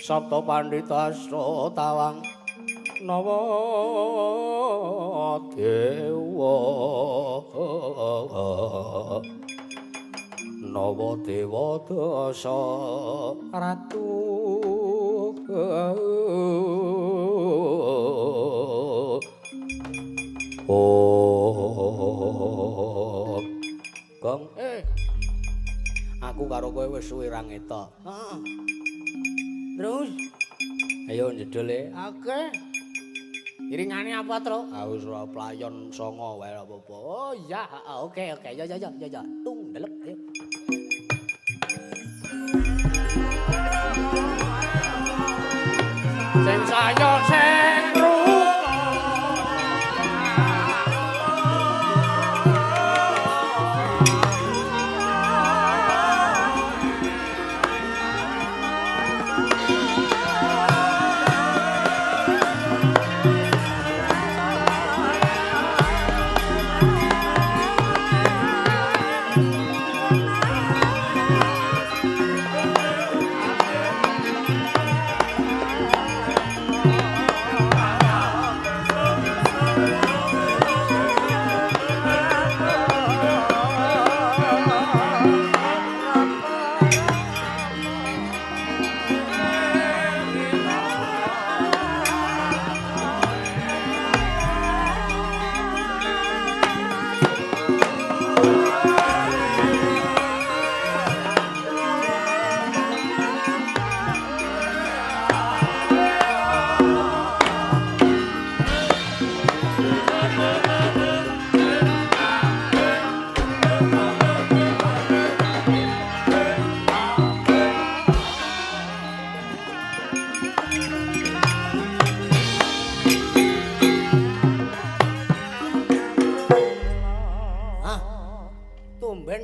Sabta Pandhita Tawang Nawa Dewa Nawa Dewa Dasa Ratu. Oh Gong, aku karo kowe wis suwe ra ngetok. Heeh. Terus ayo njedhul. Oke. Iringane apa, Truk? Ah wis ora playon songo wae apa-apa. Oh iya, oke oke. Ya ya ya ya ya. Tung ndelep ayo. Sing saya sing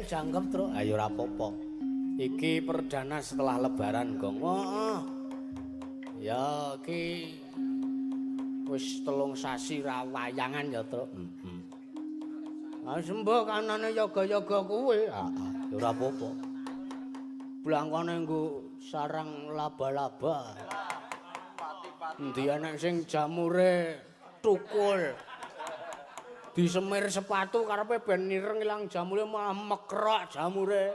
jangkep, Truk. Ayo ora apa-apa. Iki perdana setelah lebaran, Gong. Heeh. Ya iki wis 3 sasi ra wayangan ya, Truk. Heeh. Ah sembuh kanane yoga-yoga kuwi. Heeh, ya ora apa-apa. Blangkone nggo sarang laba-laba. Endi enek sing jamure tukul. Disemir sepatu karepe ben ireng ilang jamure malah mekrok jamure.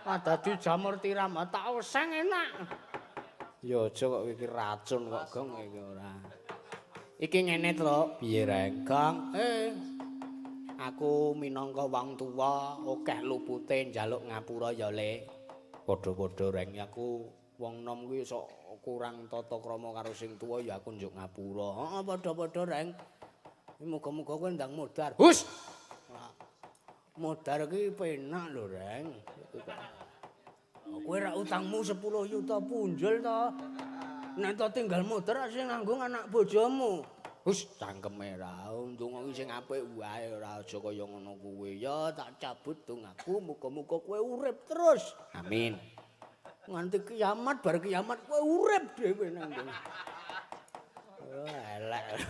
Ah dadi jamur tiram tak oseng enak. Ya aja kok iki racun kok Gong iki ora. Iki ngene Truk, piye Reng? Gong, aku minangka wong tuwa akeh lupute njaluk ngapura ya Le. Padha-padha Reng, aku wong nom kuwi sok kurang tata krama karo sing tuwa ya aku njuk ngapura. Heeh, padha-padha Reng. Muga-muga kowe ndang modar. Hus. Modar iki penak lho, Reng. Kowe ra utangmu 10 yuta punjul to. Nek to tinggal modar sing nanggung anak bojomu. Hus, cangkeme ra. Ndonga iki sing apik wae ora aja kaya ngono kuwi. Ya tak cabut dongaku, muga-muga kowe urip terus. Amin. Nganti kiamat bar kiamat kowe urip dhewe nang kono. Oh, elek.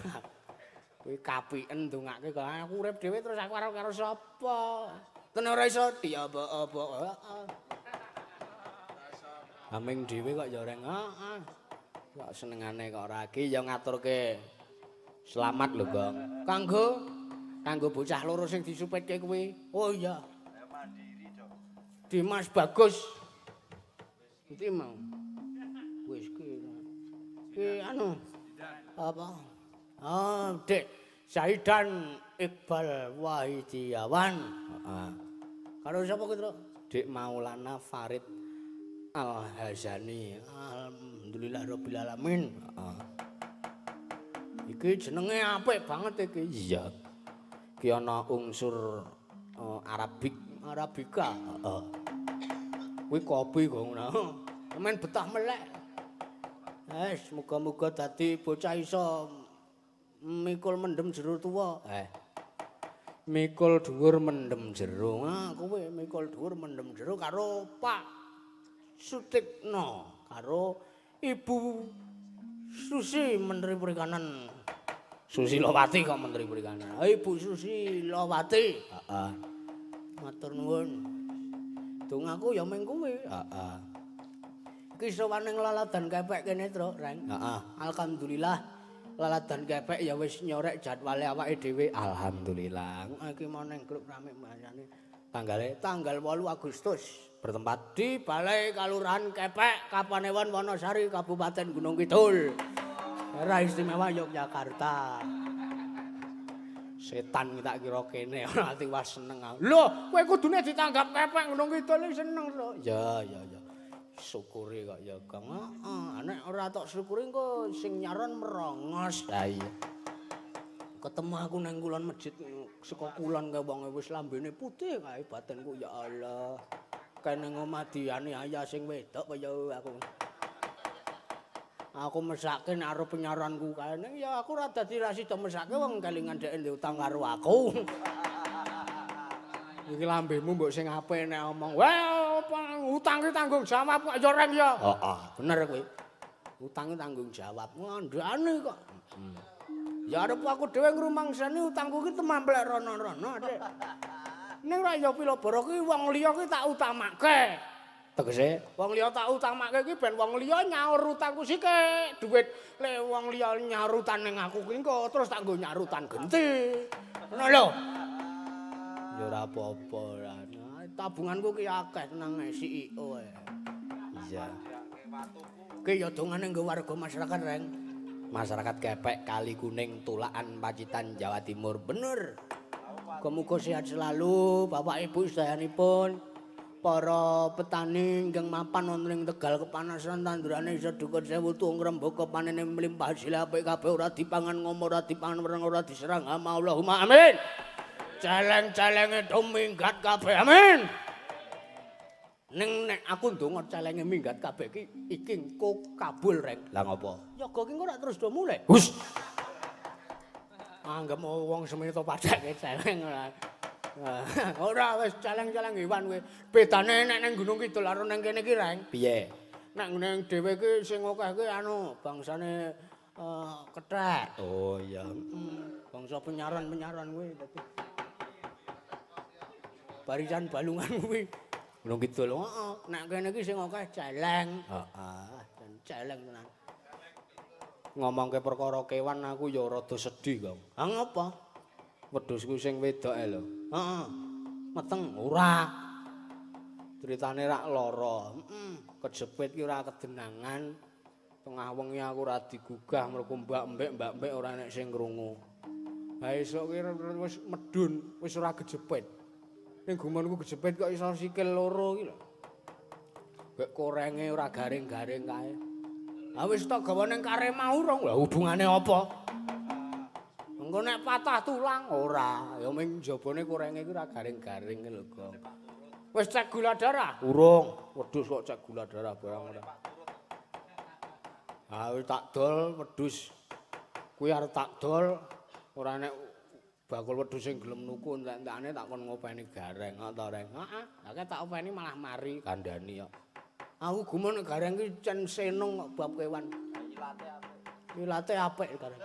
Kuwi kapiken ndongake kok aku urip dhewe terus aku arep karo sapa? Ten ora iso diapa-apa. Heeh. Aming dhewe kok ya Reng. Heeh. Kok senengane kok ora iki ya ngaturke selamat lho, Gong. Kanggo kanggo bocah loro sing disupetke kuwi. Oh iya. Dimas Bagus. Endi mau? Wis ki. Ki anu. Apa? Ah, Dek Zaidan Iqbal Wahidiawan. Heeh. Karo sapa kuwi, Truk? Dek Maulana Farid Al Hazani. Alhamdulillah rabbil alamin. Heeh. Iki jenenge apik banget iki. Iya. Iki ana unsur Arabik, Arabika. Heeh. Kuwi kopi kok ngono. Men betah melek. Wes, muga-muga dadi bocah iso mikul mendem jero tuwa. Mikul dhuwur mendem jero. Ah, kowe mikul dhuwur mendem jero karo Pak Sutikno, karo Ibu Susi Menteri Perikanan. Susilowati kok Menteri Perikanan. Ibu Susilowati. Heeh. Matur nuwun. Dongaku ya mung kuwi. Heeh. Ki sowan ning Laladan Kepek kene, Truk, Reng. Heeh. Alhamdulillah Laladan Kepek ya wis nyorek jadwale awake dhewe. Alhamdulillah. Iki mau ning grup rame bahasane. Tanggale tanggal 8 Agustus bertempat di Balai Kalurahan Kepek, Kapanewon Wonosari, Kabupaten Gunung Kidul. Daerah Istimewa Yogyakarta. Setan tak kira kene ora tiwas seneng aku. Lho, kowe kudune ditanggap Kepek Gunung Kidul iki seneng to. Ya, ya, ya. Syukuri kok ya, Kang. Heeh, nek ora tok syukuri engko sing nyaron merongos. Ha iya. Ketemu aku nang kulon masjid saka kulon kae wonge wis lambene putih kae batinku ya Allah. Kene ngomah dianiaya sing wedok kaya aku. Aku mesake nek arep penyaranku kae ning ya aku ora dadi ra sida mesake wong kelingan dhek ndek utang karo aku. Iki lambemu mbok sing apik nek omong. Wah, apa utang ki tanggung jawab kok ya Reng ya. Heeh, bener kuwi. Utang ki tanggung jawab. Ngandhane kok. Ya arep aku dhewe ngrumangsani utangku ki temamplek rono-rono, Dik. Ning ra ya pilabara ki wong liya ki tak utamake. Tegese wong liya tak utamake ki ben wong liya nyaur utangku sithik. Duit le wong liya nyaur utang ning aku ki engko terus tak nggo nyaur utang genti. Ngono lho. Ya ora apa-apa lah. Tabunganku ki akeh nang CEO ae. Iya. Ki ya dongane nggo warga masyarakat, Reng. Masyarakat Kepek, Kali Kuning, Tulakan, Pacitan, Jawa Timur. Bener. Muga-muga sehat selalu Bapak Ibu sedayanipun. Para petani ingkang mapan wonten ing Tegal kepanasan tandurane iso dukun sewu tuung rembaka panene mlimpah hasil apik kabeh ora dipangan ngomo ora dipangan wereng ora diserang hama Allahumma amin. Celeng-celenge do minggat kabeh amin. Ning nek aku ndonga celenge minggat kabeh iki iki engko kabul Reng. Lah ngopo? Yoga ki engko rak terus do mulih. Hus. Anggep wong semene to padake celeng ora. Ora wis celeng-celeng hewan kowe. Bedane nek ning Gunung Kidul karo ning kene iki Reng. Piye? Nek ning dhewe iki sing akeh ki anu bangsane kethek. Oh iya. Bangsa penyaran-penyaran kuwi dadi. Barisan balungan kuwi. Gunung Kidul. Heeh. Nek kene iki sing akeh celeng. Heeh, celeng tenan. Ngomongke perkara kewan aku ya rada sedih, Kang. Ha ngopo? Wedhusku sing wedok ae lho. Heeh. Meteng ora. Critane rak lara. Heeh. Kejepit ki ora kedenangan. Tengah wengi aku ora digugah mergo mbak-mbek ora enek sing ngrungu. Ha esuk ki wis medun, wis ora kejepit. Ning gumonku kejepit kok iso sikil loro ki lho. Gek korenge ora garing-garing kae. Ha wis tak gawa ning Karema urung. Lah hubungane apa? Engko nek patah tulang ora, ya ming njabane korenge iki ora garing-garing lho, Gong. Wis cek gula darah? Urung. Wedhus kok cek gula darah barang ora. Ha wis tak dol wedhus. Kuwi arep tak dol ora nek bakul wedhus sing gelem nuku entek-entekane tak kon ngopeni gareng kok to, Reng. Heeh. Lah tak openi malah mari kandhani kok. Aku gumun nek gareng ki cen seneng kok bab kewan. Ilate apik. Ilate apik gareng.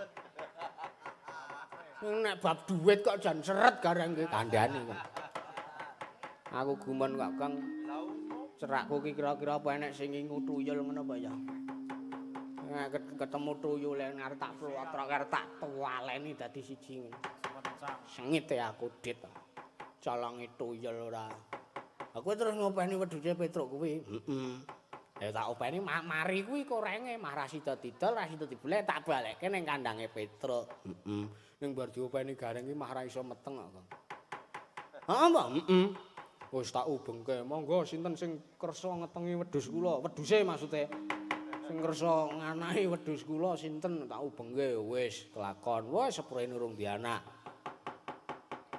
Nek bab duit kok jan seret gareng ki kandhani kok. Aku gumun kok, Kang. Cerakku ki kira-kira apa enek sing ngingu tuyul ngono apa ya? Nek ketemu tuyule arep tak plotrok arep tak tuwaleni dadi siji ngene. Sengit ya aku dit. Colongi tuyul ora. Aku terus ngopeni wedhuse Petruk kuwi. Heeh. Ya tak openi mari kuwi korenge mah ra sida didol, ra sida dibeleh tak balekke ning kandange Petruk. Heeh. Ning bar diopeni gareng ki mah ra iso meteng kok, Kang. Heeh, Mbak. Heeh. Wis tak ubengke. Monggo sinten sing kersa ngetengi wedhus kula? Wedhuse maksude. Sing kersa nganahi wedhus kula sinten tak ubengke wis kelakon. Wis seprene urung dianak.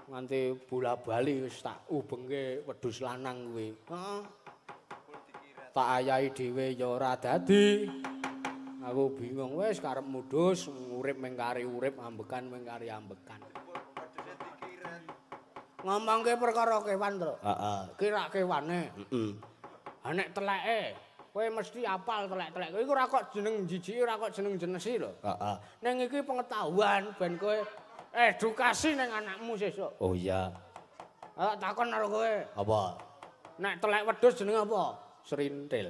Nganti bola-bali wis tak ubengke wedhus lanang kuwi. Heeh. Tak ayahi dhewe ya ora dadi. Aku bingung wis karep mudhus urip mung kari urip ambekan mung kari ambekan. Ngomongke perkara kewan, Tru. Heeh. Ki rak kewane. Heeh. Ha nek teleke, kowe mesti apal telek-telek. Iku ora kok jeneng jijiki, ora kok jeneng jenesi lho. Heeh. Ning iki pengetahuan ben kowe edukasi ning anakmu sesuk. Oh iya. Ha takon karo kowe. Apa? Nek telek wedhus jenenge apa? Srintil.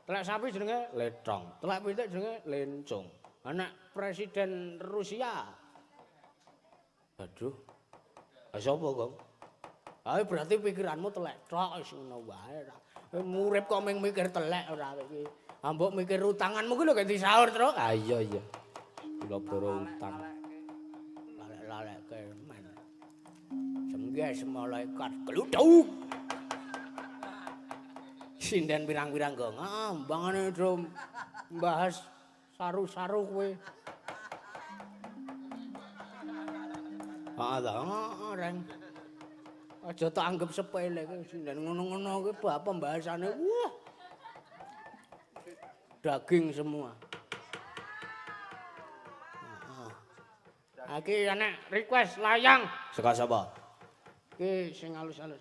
Telek sapi jenenge letong, telek pitik jenenge lencung. Anak presiden Rusia. Aduh. Ah sapa, Gong? Ah berarti pikiranmu telek tok wis ngono wae ora. Urip kok mung mikir telek ora iki. Ambok mikir utanganmu ki lho ganti sahur, Truk. Ah iya iya. Kula boro utang. Lalek-lalekke men. Jengges malaikat gluduk. Sinden pirang-pirang gong. Ah, mbangane do mbahas saru-saru kowe. Ah, ta, Reng. Aja tak anggap sepele kowe sinden ngono-ngono kuwi bab pembahasanne. Wah. Daging semua. Heeh. Iki ana request layang. Saka sapa? Iki sing halus-halus.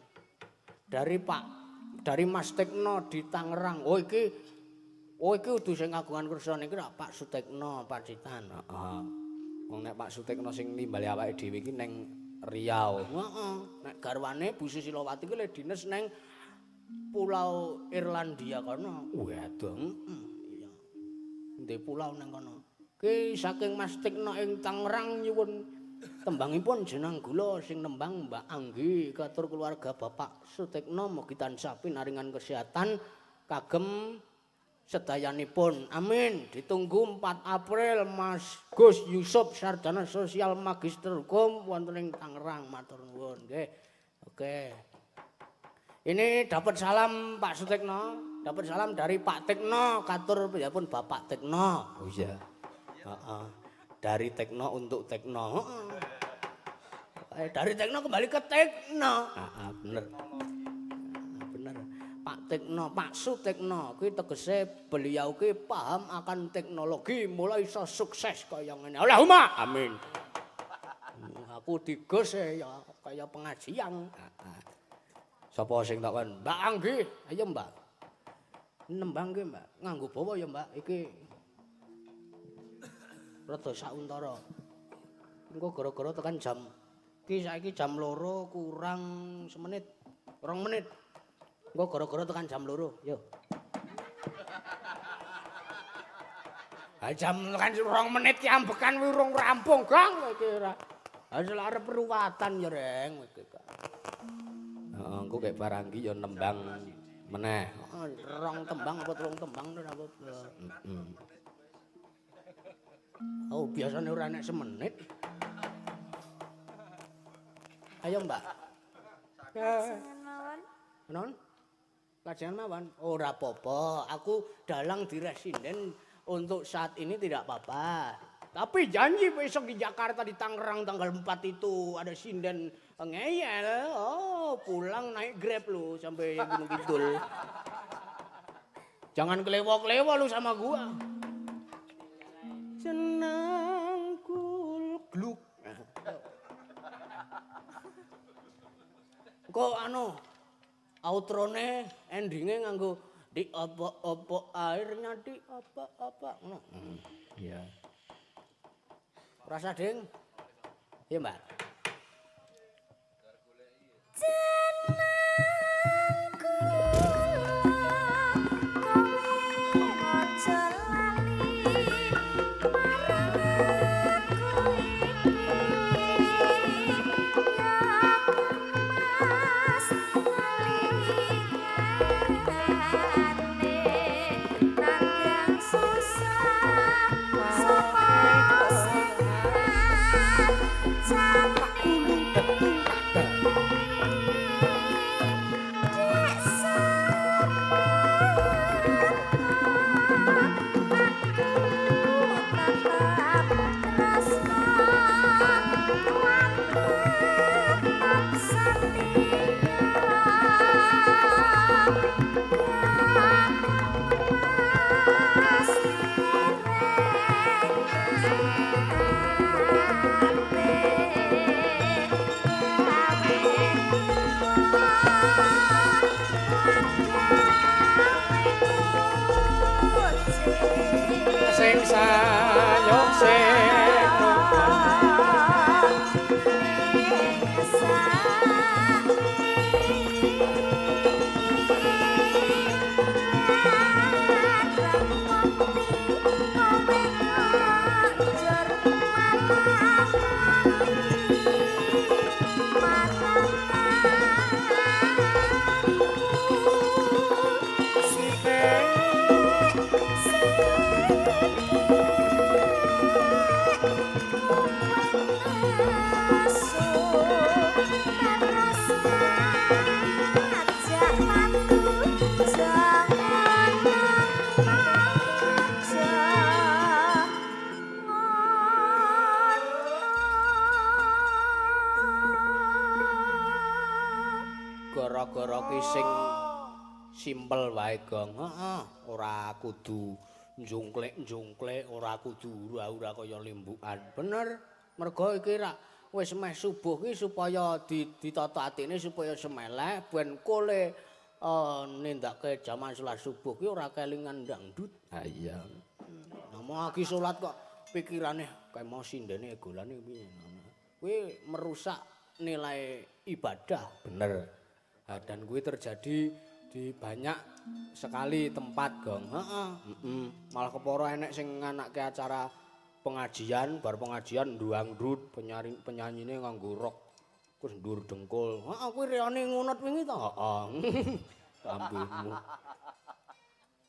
Dari Pak, dari Mas Tekno di Tangerang. Oh iki, oh iki kudu sing kagungan kersa niki rak Pak Sutekno Pacitan. Heeh. Wong nek Pak Sutekno sing nimbali awake dhewe iki ning Riau. Heeh. Nek garwane Bu Susilowati ki le dines neng Pulau Irlandia kono. Waduh. Heeh. Iya. Ndek pulau nang kono. Ki saking Mas Tekno ing Tangerang nyuwun tembangipun jenang gula sing nembang Mbak Anggi katur keluarga Bapak Sutekno mugi tansah pinaringan kesehatan kagem sedayanipun. Amin. Ditunggu 4 April Mas Gus Yusuf Sarjana Sosial Magister Hukum wonten ing Tangerang. Matur nuwun nggih. Oke. Ini dapat salam Pak Sutekno, dapat salam dari Pak Tekno katur pun Bapak Tekno. Oh iya. Heeh. Dari Tekno untuk Tekno. Heeh. Dari Tekno kembali ke Tekno. Heeh, bener. Bener. Pak Tekno, Pak Sutekno kuwi tegese beliau kuwi paham akan teknologi mulai iso sukses kaya ngene. Allahumma amin. Aku digus ya kaya pengajian. Heeh. Sapa sing tak kon? Mbak Anggi. Ayo Mbak. Nembang ki Mbak, nganggo bawa ya Mbak iki. Rada sauntara. Engko gara-gara tekan jam iki saiki jam 2 kurang semenit. 2 menit. Engko gara-gara tekan jam 2, yo. Ha jam tekan 2 menit ki ambekan kuwi urung rampung, Gang. Iki ora. Ha arep ruwatan ya, Reng iki. Heeh, engko kek barang iki ya nembang meneh. Heeh, 2 tembang apa 3 tembang ora apa-apa. Heeh. Oh, biasanya ora nek semenit. Ayo, Mbak. Lajengan mawon. Non? Lajengan mawon. Ora apa-apa. Aku dalang diresinden untuk saat ini tidak apa-apa. Tapi janji besok di Jakarta di Tangerang tanggal 4 itu ada sinden ngeyel. Oh, pulang naik Grab lu sampai Gunung Kidul. Jangan kelewo-kelewo lu sama gua. Jenang kul gluk. Kok anu outrone endinge nganggo di apa-apa airnya di apa-apa ngono. Iya. Rasa ding. Iya, Mbak. Jenang kula kowe aja lali marang aku iki ya Mas liyane nanggang susah sapa sing ngancani. Sing sayuk sing Gara-gara ki sing simpel wae, Gong. Heeh, ora kudu njungklik-njungklik, ora kudu ura-ura kaya limbukan. Bener. Mergo iki rak wis meh subuh ki supaya ditata atine supaya semeleh ben kole nindakake jaman salat subuh ki ora kelingan dangdut. Ha iya. Nah, lagi salat kok pikirane kae mau sindene golane piye ngono. Kuwi merusak nilai ibadah, bener. Ha, dan kuwi terjadi di banyak sekali tempat, Gong. Heeh, heeh. Malah kepara enek sing nganake acara pengajian, bar pengajian dangdut, penyanyi penyanyine nganggo rok terus ndur dengkul. Heeh, kuwi reone ngunut wingi to? Heeh. Lambemu.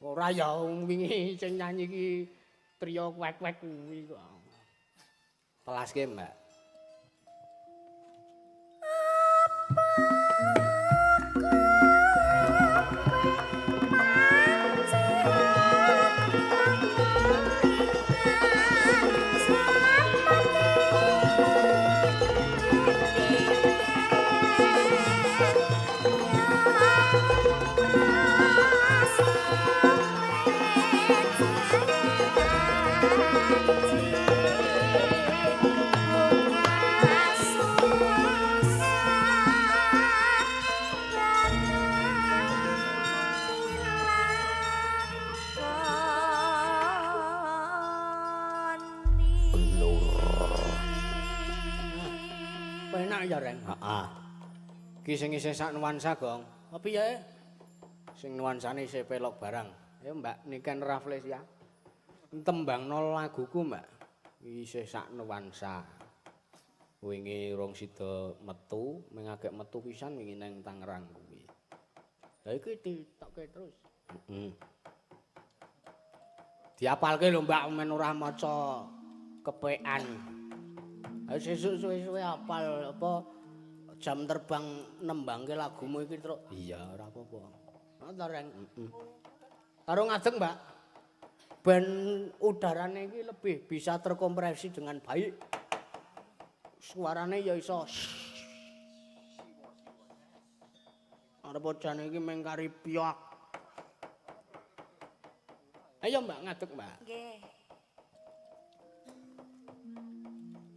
Ora ya wingi sing nyanyi ki trio kwek-kwek kuwi kok. Telaske, Mbak. Penak ya, Reng? Heeh. Ki sing isih sak nuansa, Gong. Apa piye? Sing nuansane isih pelok barang. Ayo, Mbak, Niken Raflesia. Tembangno laguku, Mbak. Isih sak nuansa. Wingi rong sida metu, ming agek metu pisan wingi nang Tangerang kuwi. Lah iki ditokke terus. Heeh. Diapalke lho, Mbak, men ora maca kepekan. Ayo sesuk suwe-suwe apal apa jam terbang nembangke lagumu iki, Truk. Iya, ora apa-apa. Heeh ta, Reng? Heeh. Karo ngadeg, Mbak. Ben udarane iki lebih bisa terkompresi dengan baik. Suarane ya iso. Arep jane iki meng kari piak. Ayo, Mbak, ngadeg, Mbak. Nggih.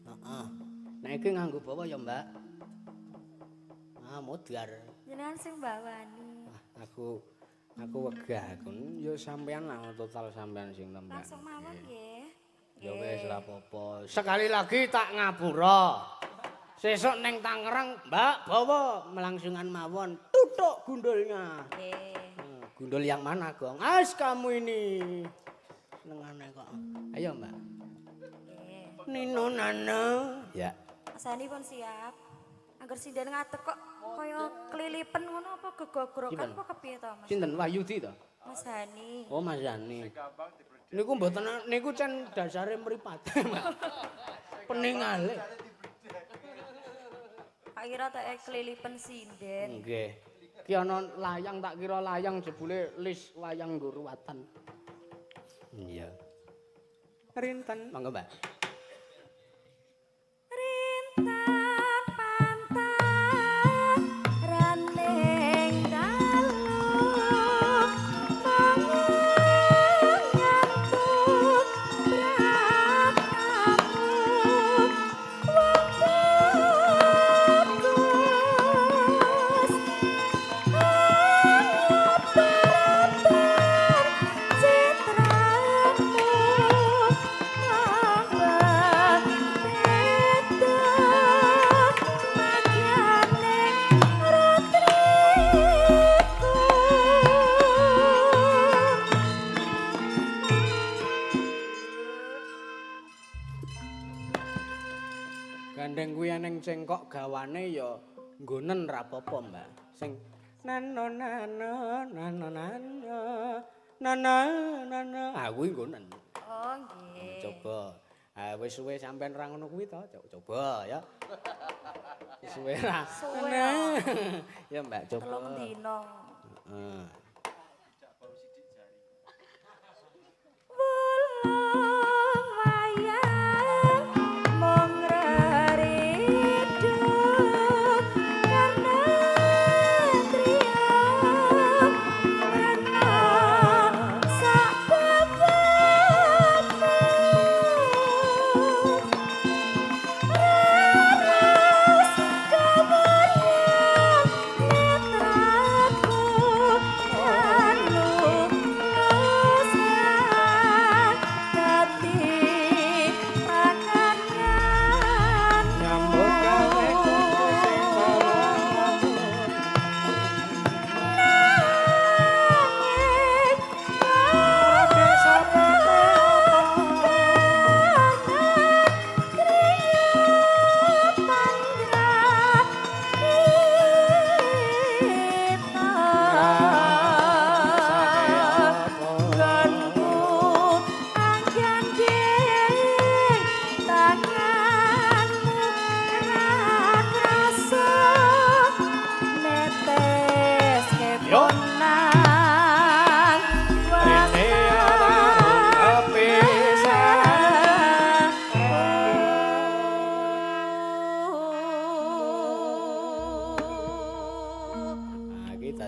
Heeh. Nek iki nganggo bawa ya, Mbak. Ah, modar. Jenengan sing bawani. Wah, aku wegah aku. Ya sampean lah total sampean sing nembang. Langsung mawon nggih. Ya wis ora apa-apa. Sekali lagi tak ngapura. Sesuk ning Tangerang, Mbak, bawa melangsungan mawon. Tutuk gundulnya. Nggih. Gundul yang mana, Gong? As kamu ini. Senengane kok. Ayo, Mbak. Nggih. Nino nana. Ya. Mas Hani pun siap. Angger sinden ngadeg kok kaya kelilipen ngono apa gegogrokan apa kepiye to, Mas? Sinten Wahyudi to? Mas Hani. Oh, Mas Yani. Niku mboten niku cen dasare mripat. Mbak. Peningale. Tak kira tek kelilipen sinden. Nggih. Ki ana layang tak kira layang jebule lis wayang nggo ruwatan. Iya. Rinten, monggo, Mbak. Rintan pantan raning dalu mangan ngantuk bratamu wong bagus anggap citramu tambah beda magyane ratriku. Gandeng kuwi eneng cengkok gawane ya nggonen ra apa-apa, Mbak. Sing nano nano nano nano nano nano. Ah kuwi nggonen. Oh nggih. Coba. Ah wis suwe sampean ra ngono kuwi to, coba ya. Wis suwe ra. Suwe. Ya, Mbak, coba. Telung dino. Heeh. Wulung wayang mung reridu karena trima.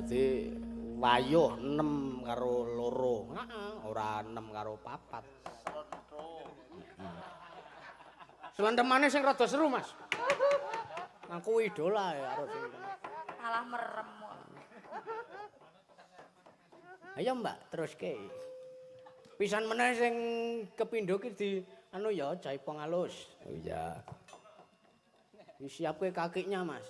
Dadi wayuh 6 karo 2. Heeh, ora 6 karo 4. Selentemane sing rada seru, Mas. Aku idola ya karo sing. Malah merem kok. Ayo, Mbak, teruske. Pisan meneh sing kepindho ki di anu ya jaipong alus. Oh iya. Disiapke kakinya, Mas.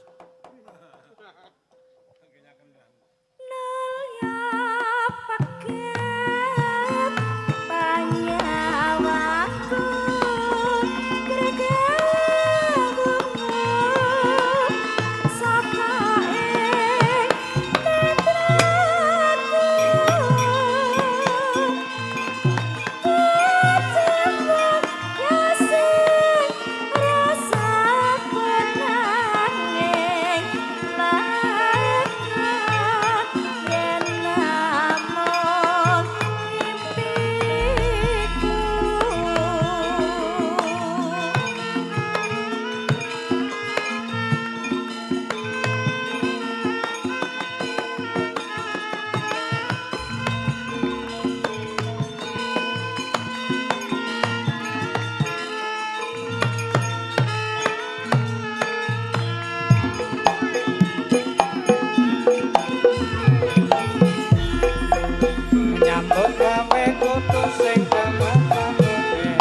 Nyambut gawe kudu sing temen-temene.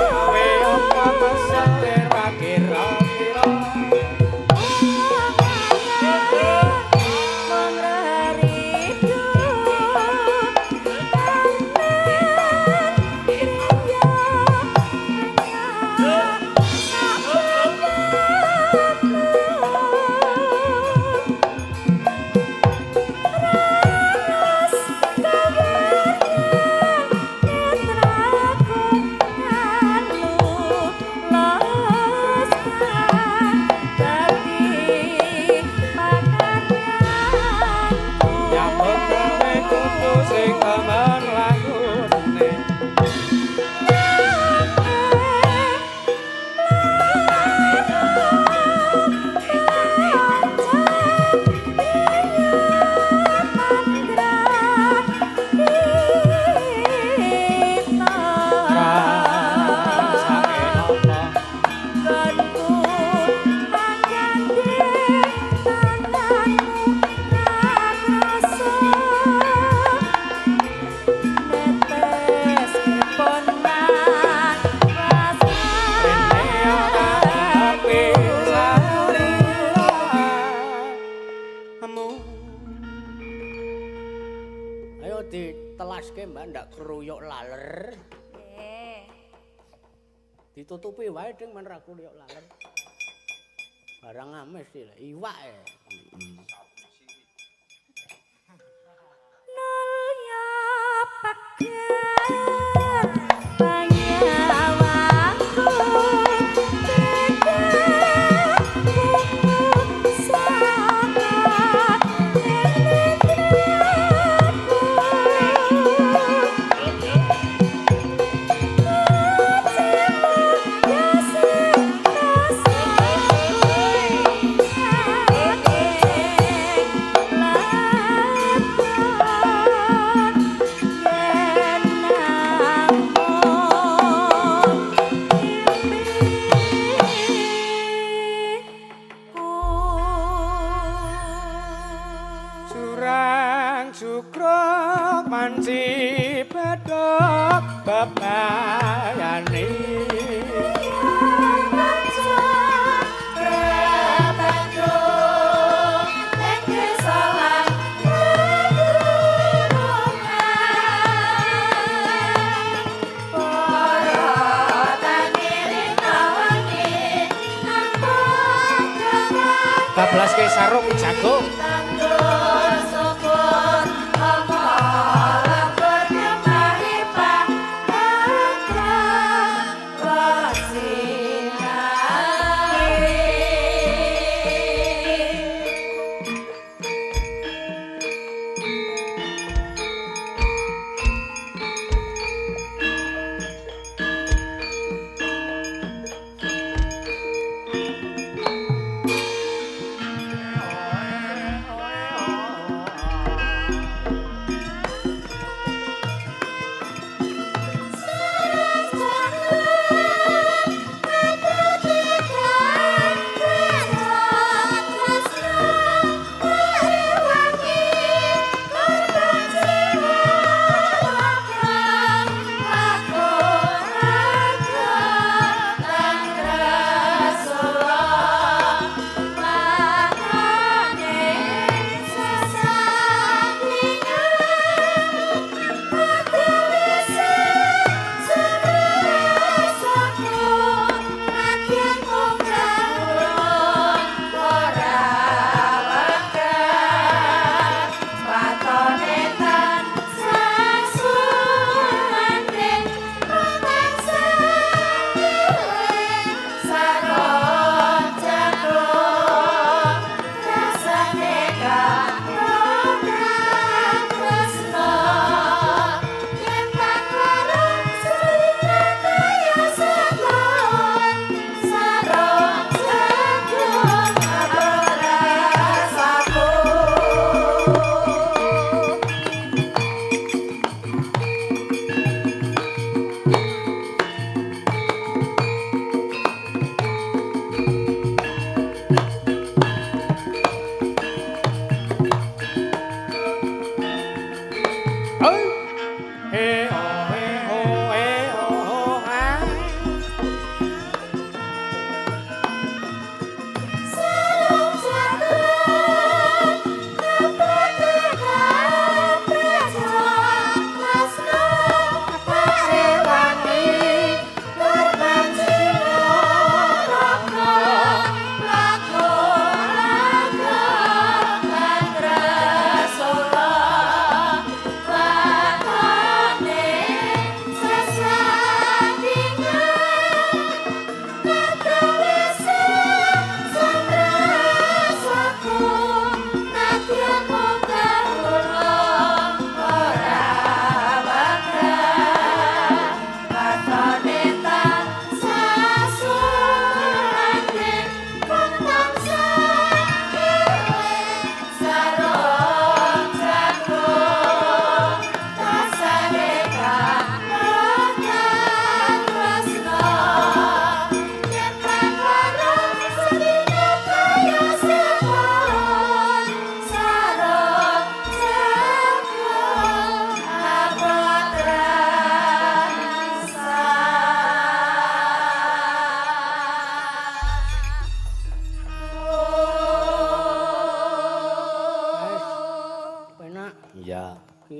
Kowe apa mesel ra kira-kira. Nyambut gawe kudu sing temen lakune. Rasake apa? Rene ora ape saliramu. Ayo ditelaske, Mbak, ndak kruyuk laler. Ditutupi wae ding men ra kruyuk laler. Barang amis iki lho, iwak e. Surang cukruk manci bedhok bebayani. Para Dibaske sarung jagung. Tandur subur amala berkemahipa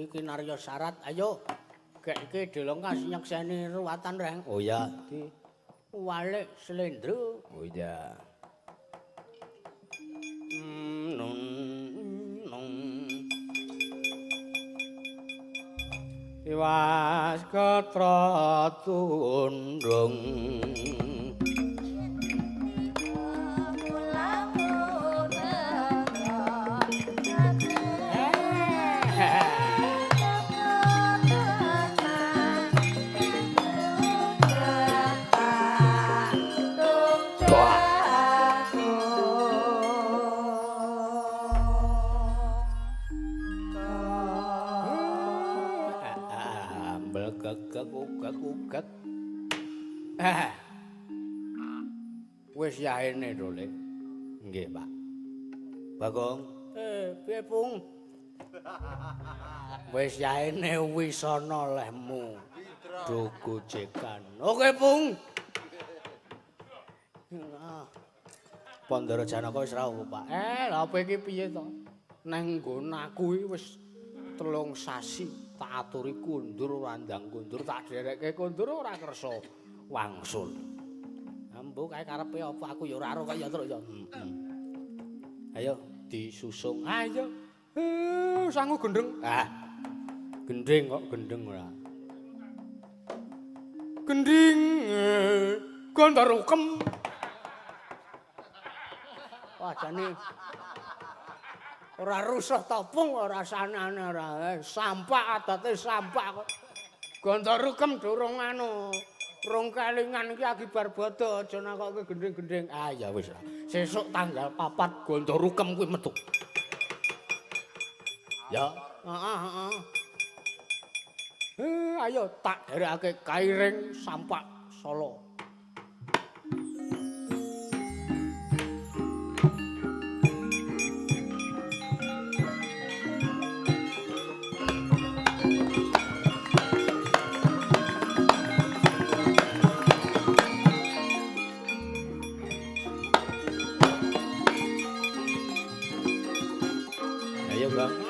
Kinarya syarat, ayo. Gek iki dilongkas nyekseni ruwatan reng. Oh iya, di walik slendro. Oh iya. Nung nung. Tiwas ketra tundung. Wis yahene to, Le. Nggih, Pak. Bagong, piye, Pung? Wis yahene wisana lehmu. Do gojekan. Oke, Pung. Pandara Janaka wis rawuh, Pak. Lha apa iki piye to? Nang nggon aku iki wis 3 sasi tak aturi kundur ora ndang kundur, tak dherekke kundur ora kersa wangsul. Ambo kae karepe apa aku ya ora ero kok ya truk ya. Ayo disusung. Ayo. Sangu gendeng. Ah. Gendeng kok gendeng ora. Gending gondorukem. Wah jane ora rusuh topung ora sanane ora. Sampak adate sampak kok. Gondorukem durung anu. Rong kelingan iki akibar bodho aja nakokke gending-gending. Ah ya wis lah. Sesuk tanggal 4 Gondorukem kuwi metu. Ya, heeh heeh. Ayo tak derekake kairing sampak Solo. Ayo, Bang.